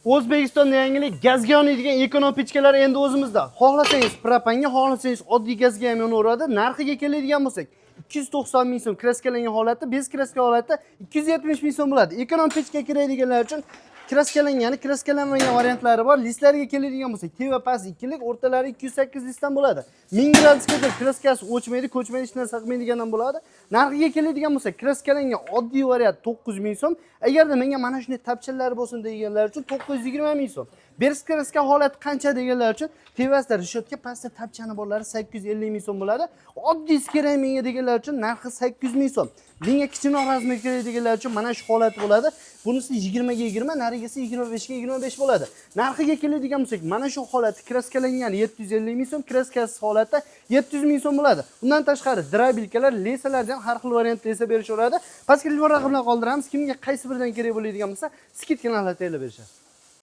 O'zbekistonda yangilik: gazga yonadigan ekonom pechkalar endi o'zimizda. Xohlasangiz propanga, xohlasangiz oddiy gazga ham yonaveradi. Narxiga keladigan bo'lsak, 290 ming so'm краска langan holatda, без краска holatda 270 ming so'm bo'ladi. Ekonom pechka kerak deganlar uchun краска langani, краска lanmagan variantlari bor. Listlarga keladigan bo'lsak, teva past ikkilik, o'rtalari 208 listdan bo'ladi. 1000 gradusgacha краска si o'chmaydi, ko'chmaydi, hech narsa qilmaydigan ham bo'ladi. Narxiga keladigan bo'lsak, краска langan oddiy variant 9 ming so'm. Agarda menga mana shunday tapchalari bo'lsin deganlar uchun 920 ming so'm. Без краска holat qancha deganlar uchun tevasida решётка, pastda tapchani borlari 850 ming so'm bo'ladi. Oddiysi kerak menga deganlar uchun narxi 800 ming so'm. Menga kichikroq размер kerak deganlar uchun mana shu holat bo'ladi. Bunisi 20 ga 20, narigisi 25 ga 25 bo'ladi. Narxiga keladigan bo'lsak, mana shu holati краска langan 750 ming so'm, краска siz holatda 700 ming so'm bo'ladi. Undan tashqari дробилка lar, леса lardan ham har xil variantda esa berishaveradi. Pastga telefon raqamlarini qoldiramiz. Kimga qaysi biridan kerak bo'ladigan bo'lsa, скидка ni berishadi.